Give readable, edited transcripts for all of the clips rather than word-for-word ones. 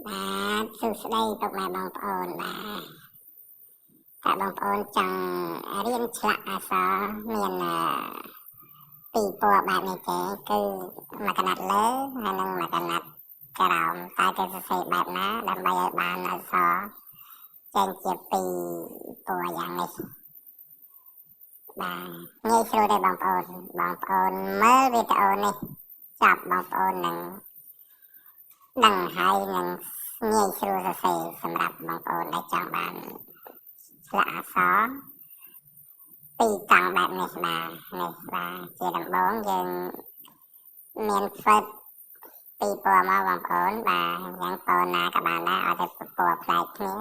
បាទសួស្តីពុកម៉ែបងប្អូនបាទតើបងប្អូនចង់រៀនឆ្លាក់អក្សរមានពីរពណ៌បែបនេះទេគឺមួយកណាត់លើហើយនិងមួយកណាត់ក្រោមតើគេសរសេរបែបណាដើម្បីឲ្យបានអក្សរចេញជាពីរពណ៌យ៉ាងនេះបាទងាយស្រួលទេបងប្អូនបងប្អូនមើលវីដេអូនេះចាប់បងប្អូននឹងដឹងហើយនឹងងាយស្រួលសរសេរសម្រាប់បងប្អូនដែលចង់បានឆ្លាក់អក្សរពីរតង់បែបនេះបាទនេះបាទជាដំបូងយើងមានហ្វឺតពីរពណ៌មកបងប្អូនបាទយ៉ាងពណ៌ណាក៏បានដែរឲ្យតែពណ៌ប្លែកគ្នា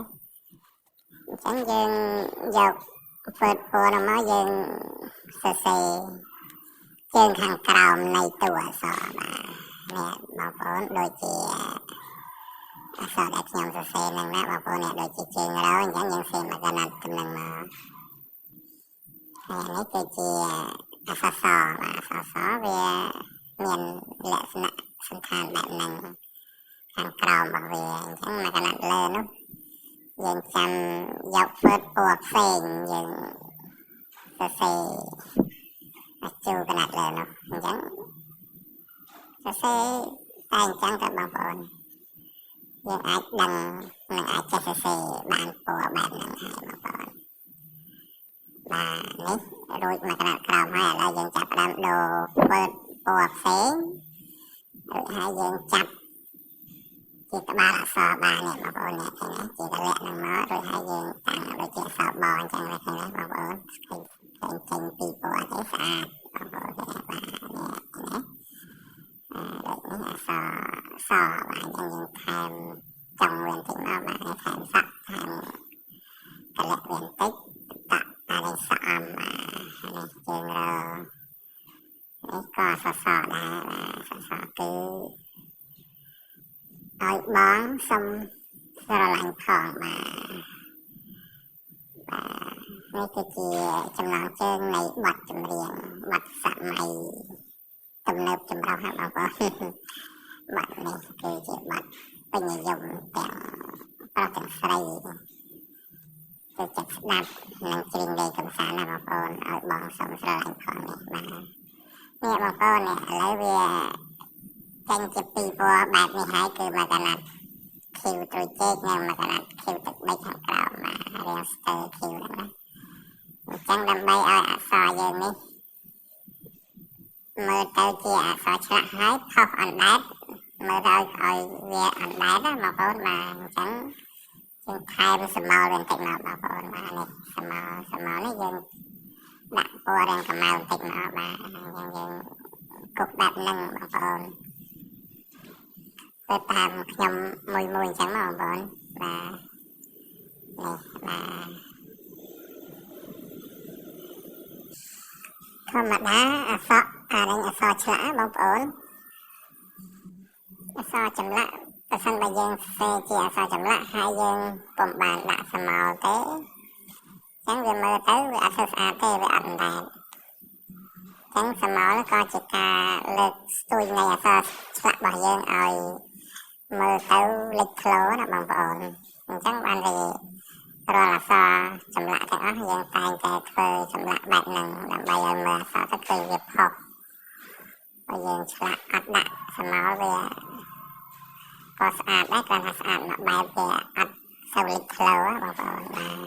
អញ្ចឹងយើងយកហ្វឺតពណ៌នោះមកយើងសរសេរជើងខាងក្រោមនៃតួអក្សរបាទនេះបងប្អូនដូចជាអក្សរដែលខ្ញុំសរសេរហ្នឹងណាបងប្អូននេះដូចជាជើងរអញ្ចឹងយើងសេមកកណាត់តំណឹងមកហើយនេះគឺជាអក្សរសបាទអក្សរសវាមានលក្ខណៈសន្តានបែបហ្នឹងខាងក្រោមរបស់វាអញ្ចឹងមកកណាត់លើនោះយើងចាំយកហ្វឺតពណ៌ផ្សេងយើងសរសេរជួកណាត់លើនោះអញ្ចឹងសរសេរតែអញ្ចឹងទៅបងប្អូនយើងអាចដឹងនិងអាចចេះសរសេរបានពណ៌បែបហ្នឹងហើយបងប្អូនបាទនេះរួចមកកណាត់ក្រោមហើយឥឡូវយើងចាប់ផ្ដើមដូរហ្វឺតពណ៌ផ្សេងរួចហើយយើងចាប់ជាក្បាលអក្សរបាននេះបងប្អូននេះឃើញទេជាកលៈហ្នឹងមករួចហើយយើងតាំងដូចជាអក្សរបអញ្ចឹងឃើញទេបងប្អូនឃើញឃើញចេញពីពណ៌ទេស្អាតបងប្អូនឃើញទេបាទនេះឃើញទេដូចនេះអក្សរសបាទអញ្ចឹងយើងថែមចុងវាបន្តិចមកបាទថែមសក់ថែមកលៈវាបន្តិចដាក់អានេះសក់អំបាទនេះជើងរនេះក៏សសរដែរបាទសសរគឺឲ្យបងសុំស្រឡាញ់ផងបាទបាទនេះគឺជាចំណងជើងនៃបទចម្រៀងបទសម័យទំនើបចម្រុះហ្នឹងបងប្អូនបទនេះគឺជាបទពេញនិយមទាំងប្រុសទាំងស្រីចូលចិត្តស្ដាប់និងច្រៀងលេងកម្សាន្តណាបងប្អូនឲ្យបងសុំស្រឡាញ់ផងនេះបាទនេះបងប្អូននេះឥឡូវវាចេញជាពីរពណ៌បែបនេះហើយគឺមកកណាត់ខៀវត្រួយចេកនិងមកកណាត់ខៀវទឹកប៊ិចខាងក្រោមបាទរាងស្ទើខៀវហ្នឹងណាអញ្ចឹងដើម្បីឲ្យអក្សរយើងនេះមើលទៅជាអក្សរឆ្លាក់ហើយផុសអណ្ដែតមើលទៅឲ្យវាអណ្ដែតណាបងប្អូនបាទអញ្ចឹងយើងថែមស្រមោលវាបន្តិចមកបងប្អូនបាទនេះស្រមោលស្រមោលនេះយើងដាក់ពណ៌រាងខ្មៅបន្តិចមកបាទអញ្ចឹងយើងគប់បែបហ្នឹងបងប្អូនទៅតាមខ្ញុំមួយមួយអញ្ចឹងមកបងប្អូនបាទនេះបាទធម្មតាអក្សរអានេះអក្សរឆ្លាក់បងប្អូនអក្សរចម្លាក់បើសិនបើយើងសរសេរជាអក្សរចម្លាក់ហើយយើងពុំបានដាក់ស្រមោលទេអញ្ចឹងវាមើលទៅវាអត់សូវស្អាតទេវាអត់អណ្ដែតអញ្ចឹងស្រមោលក៏ជាការលើកស្ទួយនៃអក្សរឆ្លាក់របស់យើងឲ្យមើលទៅលេចធ្លោណាបងប្អូនអញ្ចឹងបានវារាល់អក្សរចម្លាក់ទាំងអស់យើងតែងតែធ្វើចម្លាក់បែបហ្នឹងដើម្បីឲ្យមើលអក្សរទៅឃើញវាផុសបើយើងឆ្លាក់អត់ដាក់ស្រមោលវាក៏ស្អាតដែរគ្រាន់តែស្អាតមួយបែបវាអត់សូវលេចធ្លោបងប្អូនបាទ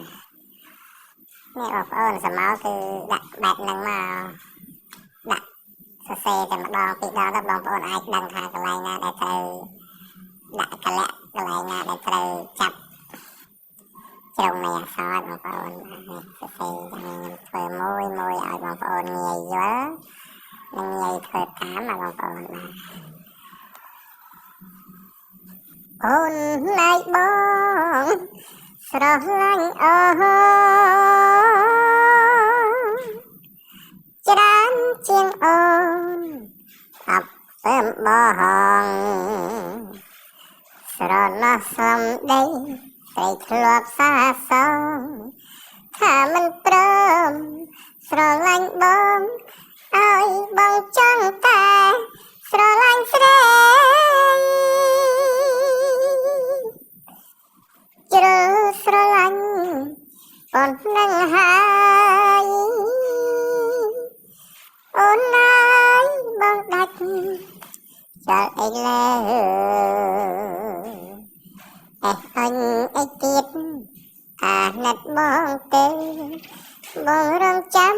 នេះបងប្អូនស្រមោលគឺដាក់បែបហ្នឹងមកដាក់សរសេរតែម្ដងពីរដងទៅបងប្អូនអាចដឹងថាកន្លែងណាដែលត្រូវដាក់កលៈកន្លែងណាដែលត្រូវចាប់ជ្រុងនៃអក្សរបងប្អូនបាទសរសេរយ៉ាងនេះខ្ញុំធ្វើមួយមួយឲ្យបងប្អូនងាយយល់និងងាយធ្វើតាមណាបងប្អូនបាទអូនណៃបងស្រឡាញ់អូច្រើនជាងអូនអបពើបងស្រណោះសំដីស្រីធ្លាប់សាសងថាមិនព្រមស្រឡាញ់បងឲ្យបងចង់តែស្រឡាញ់ស្រី ប៉ុណ្ណឹងហើយអូនណាយបងដាច់ចោលអីលើអេះអញអីទៀតអាណិតបងទេបងរងចាំ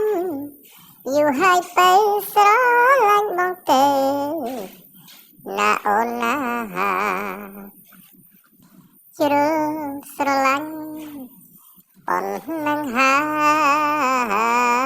យូរហើយទៅស្រឡាញ់បងទេណាអូនណាជ្រើស្រឡាញ់ប៉ុណ្ណឹងហើយ។